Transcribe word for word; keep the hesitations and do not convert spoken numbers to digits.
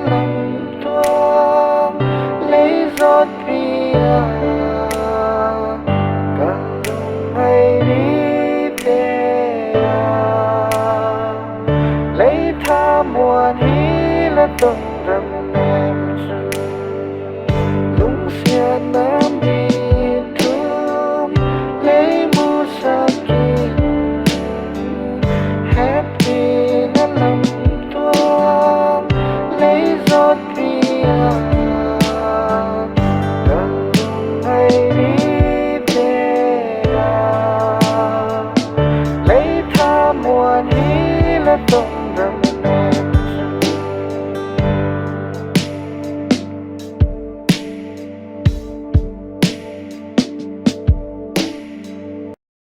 lam tuam lei zotpi a, ka lungngai ni te a, lei thamuan hi la tawh